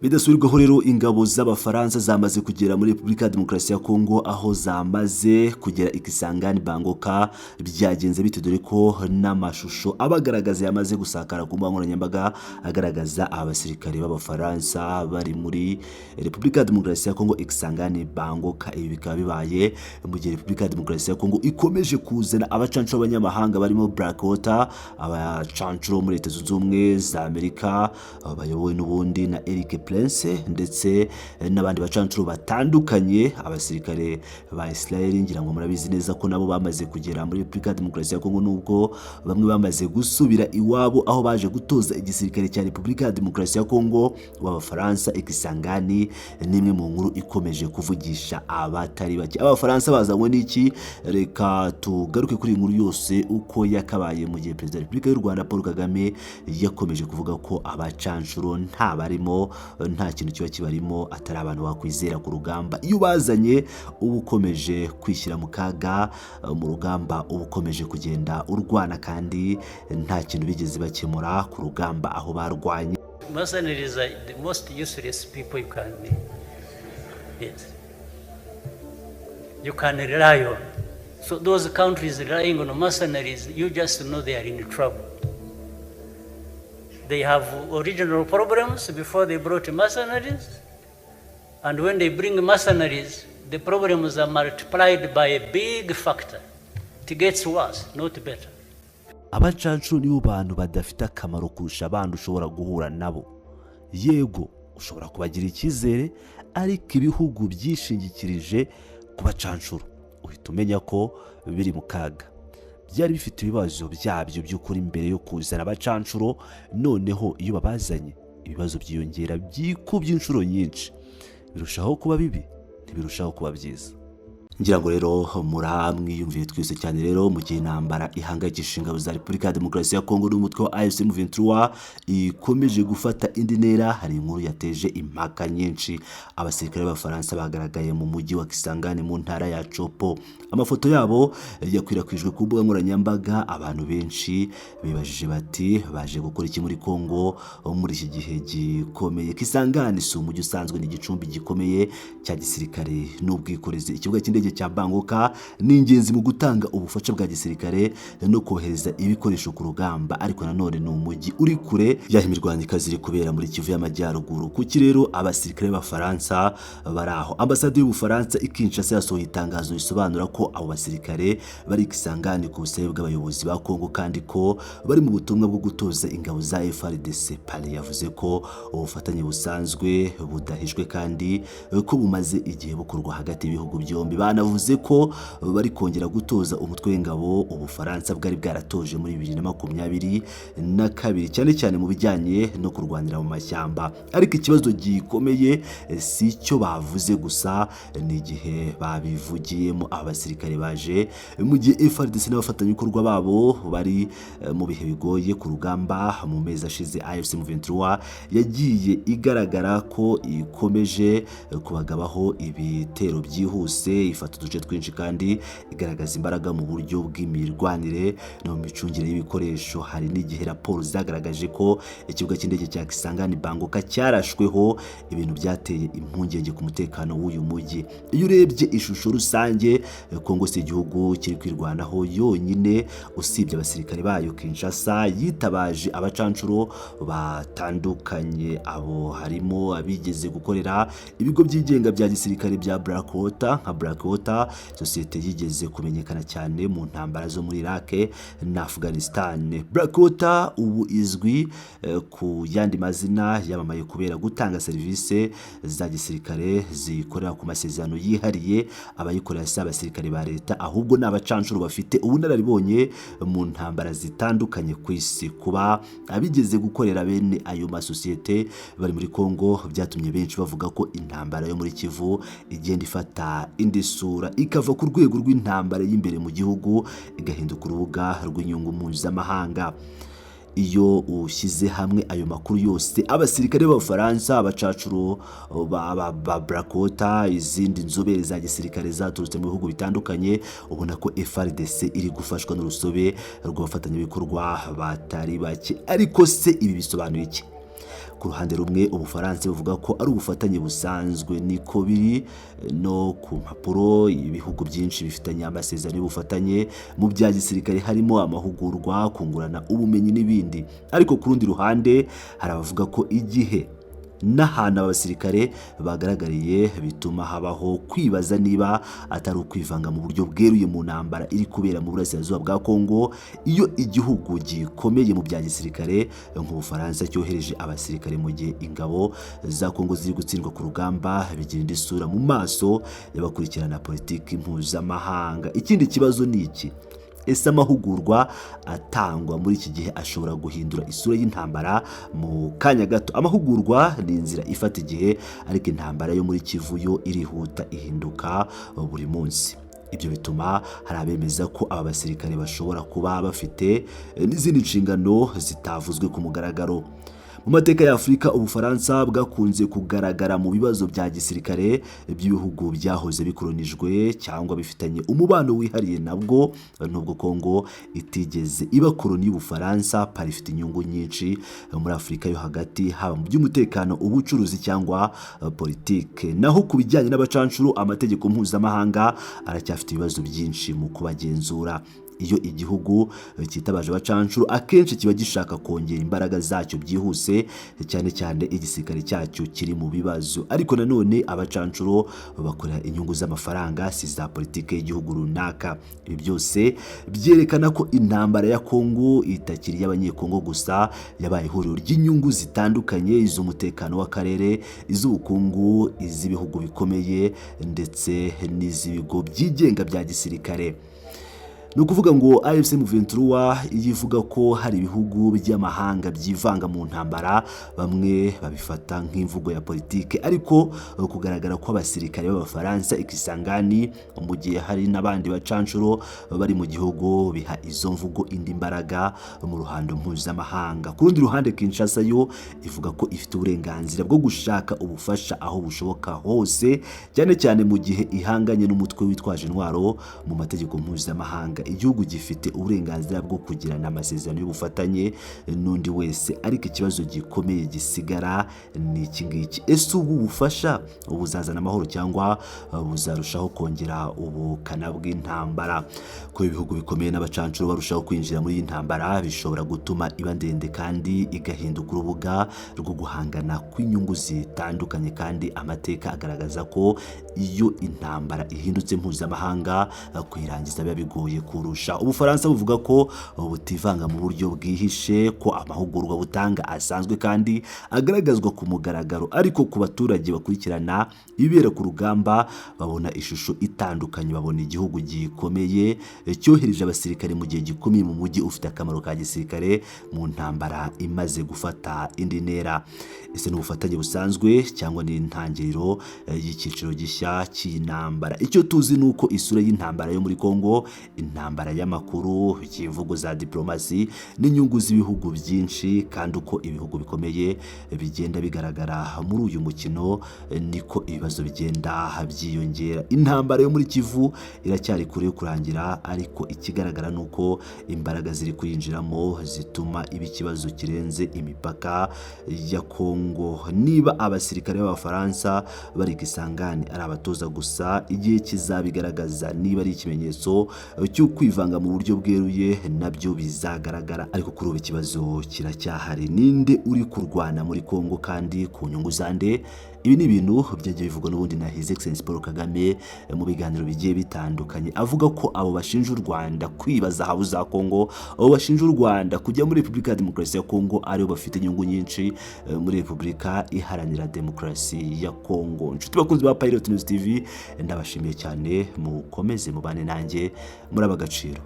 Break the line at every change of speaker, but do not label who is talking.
Bidasubirwaho rero, ingabo z'Abafaransa zamaze kugera muri Repubulika ya Demokarasi ya Kongo, aho zamaze kugera i Kisangani Bangoka. Byagenze bite? Dore ko n'amashusho abagaragaza yamaze gusakara ku mbuga nkoranyambaga, agaragaza abasirikare b'Abafaransa bari muri Repubulika ya Demokarasi ya Kongo i Kisangani Bangoka. Ibi bikaba bibaye mu gihe Repubulika ya Demokarasi ya Kongo ikomeje kuzana abacancuro b'abanyamahanga barimo Blackwater, abacancuro muri Leta Zunze Ubumwe za Amerika bayobowe n'ubundi na Eric Prince, ndetse n'abandi bacancuro batandukanye, abasirikare ba Israel. Ngira ngo murabizi neza ko nabo bamaze kugera muri Repubulika ya Demokarasi ya Kongo, nubwo bamwe bamaze gusubira iwabo aho baje gutoza igisirikare cya Repubulika ya Demokarasi ya Kongo. W'Abafaransa i Kisangani ni imwe mu nkuru ikomeje kuvugisha abatari bake. Abafaransa bazanywe n'iki? Reka tugaruke kuri iyi nkuru yose uko yakabaye, mu gihe Perezida wa Repubulika y'u Rwanda Paul Kagame yakomeje kuvuga ko abacanshuro nta barimo, nta kintu kiba kibarimo, atari abantu wakwizera ku rugamba. Iyo ubazanye uba ukomeje kwishyira mu kaga mu rugamba, uba ukomeje kugenda urwana kandi nta kintu bigeze bakemura ku rugamba aho barwanye.
Mercenaries are the most useless people you can, yes, you can rely on. So those countries relying on mercenaries, you just know they are in trouble. They have original problems before they brought mercenaries, and when they bring mercenaries, the problems are multiplied by a big factor. It gets worse, not better.
Abacancuro nibo bantu badafite akamaro kurusha abandi ushobora guhura nabo. Yego, ushobora kubagira icyizere, ariko ibihugu byishingikirije ku bacancuro uhita umenya ko biri mu kaga. Byari bifite ibibazo byabyo by'ukuri mbere yo kuzana abacancuro, noneho iyo babazanye ibibazo byiyongera, byikubye inshuro nyinshi, birushaho kuba bibi, ntibirushaho kuba byiza. Ngira ngo rero muramwiyumviye twese cyane. Rero mu gihe intambara ihangayikishije ingabo za Repubulika ya Demokarasi ya Kongo n'umutwe wa AFC M23 ikomeje gufata indi ntera, hari inkuru yateje impaka nyinshi. Abasirikare b'Abafaransa bagaragaye mu mujyi wa Kisangani mu ntara ya Tshopo. Amafoto yabo yakwirakwijwe ku mbuga nkoranyambaga. Abantu benshi bibajije bati: "Baje gukora iki muri Kongo muri iki gihe gikomeye?" Kisangani si umujyi usanzwe, ni igicumbi gikomeye cya gisirikare n'ubwikorezi. Ikibuga cy'indege cya Bangoka ni ingenzi mu gutanga ubufasha bwa gisirikare no kohereza ibikoresho ku rugamba, ariko nanone ni umujyi uri kure y'aho imirwano ikaze iri kubera muri Kivu y'Amajyaruguru. Kuki rero abasirikare b'Abafaransa bari aho? Ambasade y'Ubufaransa i Kinshasa yasohoye itangazo risobanura ko abo basirikare bari Kisangani ku busabe bw'abayobozi ba Kongo, kandi ko bari mu butumwa bwo gutoza ingabo za FARDC. Paris yavuze ko ubufatanye busanzwe budahijwe kandi ko bumaze igihe bukorwa hagati y'ibihugu byombi. Banavuze ko bari kongera gutoza umutwe w'ingabo Ubufaransa bwari bwaratoje muri 2022, cyane cyane mu bijyanye no kurwanira mu mashyamba. Ariko ikibazo gikomeye si icyo bavuze gusa, ni igihe babivugiyemo. Abasirikare baje mu gihe FARDC n'abafatanyabikorwa babo bari mu bihe bigoye ku rugamba. Mu mezi ashize, AFC M23 yagiye igaragara ko ikomeje kubagabaho ibitero byihuse, ifata uduce twinshi kandi igaragaza imbaraga mu buryo bw'imirwanire no mu micungire y'ibikoresho. Hari n'igihe raporo zagaragaje ko ikibuga cy'indege cya Kisangani Bangoka cyarashweho, ibintu byateye impungenge ku mutekano w'uyu mujyi. Iyo urebye ishusho rusange, Kongo si igihugu kiri kwirwanaho yonyine. Usibye abasirikare bayo, Kinshasa yitabaje abacancuro batandukanye. Abo harimo abigeze gukorera ibigo byigenga bya gisirikare bya Blackwater, nka Blackwater, sosiyete yigeze kumenyekana cyane mu ntambara zo muri Iraq na Afghanistan. Blackwater ubu izwi ku yandi mazina, yamamaye kubera gutanga serivisi za gisirikare zikorera ku masezerano yihariye. Abayikorera si abasirikare ba leta, ahubwo ni abacancuro bafite ubunararibonye mu ntambara zitandukanye ku isi. Kuba abigeze gukorera bene ayo masosiyete bari muri Kongo byatumye benshi bavuga ko intambara yo muri Kivu igenda ifata indi sura, ikava ku rwego rw'intambara y'imbere mu gihugu igahinduka urubuga rw'inyungu mpuzamahanga. Iyo ushyize hamwe ayo makuru yose, abasirikare b'Abafaransa, abacancuro ba Blackwater, izindi nzobere za gisirikare zaturutse mu bihugu bitandukanye, ubona ko FARDC iri gufashwa n'urusobe rw'abafatanyabikorwa batari bake. Ariko se ibi bisobanuye iki? Ku ruhande rumwe, Ubufaransa buvuga ko ari ubufatanye busanzwe. Niko biri no ku mpapuro. Ibihugu byinshi bifitanye amasezerano y'ubufatanye mu bya gisirikare, harimo amahugurwa, kungurana ubumenyi n'ibindi. Ariko ku rundi ruhande, hari abavuga ko igihe n'ahantu aba basirikare bagaragariye bituma habaho kwibaza niba atari ukwivanga mu buryo bweruye mu ntambara iri kubera mu burasirazuba bwa Kongo. Iyo igihugu gikomeye mu bya gisirikare nk'Ubufaransa cyohereje abasirikare mu gihe ingabo za Kongo ziri gutsindwa ku rugamba, bigira indi sura mu maso y'abakurikirana politiki mpuzamahanga. Ikindi kibazo ni iki: ese amahugurwa atangwa muri iki gihe ashobora guhindura isura y'intambara mu kanya gato? Amahugurwa ni inzira ifata igihe, ariko intambara yo muri Kivu yo irihuta, ihinduka buri munsi. Ibyo bituma hari abemeza ko aba basirikare bashobora kuba bafite n'izindi nshingano zitavuzwe ku mugaragaro. Mu mateka ya Afurika, Ubufaransa bwakunze kugaragara mu bibazo bya gisirikare by'ibihugu byahoze bikolonijwe cyangwa bifitanye umubano wihariye nabwo. Nubwo Kongo itigeze iba koloni y'Ubufaransa, Paris ifite inyungu nyinshi muri Afurika yo Hagati, haba mu by'umutekano, ubucuruzi cyangwa politike. Naho ku bijyanye n'abacanshuro, amategeko mpuzamahanga aracyafite ibibazo byinshi mu kubagenzura. Iyo igihugu cyitabaje abacanshuro, akenshi kiba gishaka kongera imbaraga zacyo byihuse, cyane cyane igisirikare cyacyo kiri mu bibazo. Ariko nanone abacanshuro bakorera inyungu z'amafaranga, si za politiki y'igihugu runaka. Ibi byose byerekana ko intambara ya Kongo itakiri iy'Abanyekongo gusa. Yabaye ihuriro ry'inyungu zitandukanye: iz'umutekano w'akarere, iz'ubukungu, iz'ibihugu bikomeye ndetse n'iz'ibigo byigenga bya gisirikare. Ni ukuvuga ngo AFC M23 iyo ivuga ko hari ibihugu by'amahanga byivanga mu ntambara, bamwe babifata nk'imvugo ya politike. Ariko kugaragara ko abasirikare b'Abafaransa i Kisangani mu gihe hari n'abandi bacanshuro bari mu gihugu biha izo mvugo indi mbaraga mu ruhando mpuzamahanga. Ku rundi ruhande, Kinshasa yo ivuga ko ifite uburenganzira bwo gushaka ubufasha aho bushoboka hose, cyane cyane mu gihe ihanganye n'umutwe witwaje intwaro. Mu mategeko mpuzamahanga, igihugu gifite uburenganzira bwo kugirana amasezerano y'ubufatanye n'undi wese. Ariko ikibazo gikomeye gisigara ni iki ngiki: ese ubu bufasha buzazana amahoro cyangwa buzarushaho kongera ubukana bw'intambara? Ko ibihugu bikomeye n'abacanshuro barushaho kwinjira muri iyi ntambara, bishobora gutuma iba ndende kandi igahinduka urubuga rwo guhangana kw'inyungu zitandukanye. Kandi amateka agaragaza ko iyo intambara ihindutse mpuzamahanga, kuyirangiza biba bigoye kurusha. Ubufaransa buvuga ko butivanga mu buryo bwihishe, ko amahugurwa butanga asanzwe kandi agaragazwa ku mugaragaro. Ariko ku baturage bakurikirana ibibera ku rugamba, babona ishusho itandukanye. Babona igihugu gikomeye cyohereje abasirikare mu gihe gikomeye, mu mujyi ufite akamaro ka gisirikare, mu ntambara imaze gufata indi ntera. Ese ni ubufatanye busanzwe cyangwa ni intangiriro y'icyiciro gishya cy'intambara? Icyo tuzi ni uko isura y'intambara yo muri Kongo, intambara y'amakuru, y'imvugo za diplomasi n'inyungu z'ibihugu byinshi. Kandi uko ibihugu bikomeye bigenda bigaragara muri uyu mukino, niko ibibazo bigenda byiyongera. Intambara yo muri Kivu iracyari kure yo kurangira, ariko ikigaragara ni uko imbaraga ziri kuyinjiramo zituma iba ikibazo kirenze imipaka ya Kongo. Niba abasirikare b'Abafaransa bari Kisangani ari abatoza gusa, igihe kizabigaragaza. Niba ari ikimenyetso cyo kwivanga mu buryo bweruye, nabyo bizagaragara. Ariko kuri ubu ikibazo kiracyahari: ninde uri kurwana muri Kongo kandi ku nyungu zande? Ibi ni ibintu byagiye bivugwa n'ubundi na His Excellency Paul Kagame mu biganiro bigiye bitandukanye, avuga ko abo bashinja u Rwanda kwiba zahabu za Kongo, abo bashinja u Rwanda kujya muri Repubulika ya Demokarasi ya Kongo, aribo bafite inyungu nyinshi muri Repubulika Iharanira Demokarasi ya Kongo. Inshuti bakunzi ba Pilot News TV, ndabashimiye cyane. Mukomeze mubane nanjye muri ab'agaciro.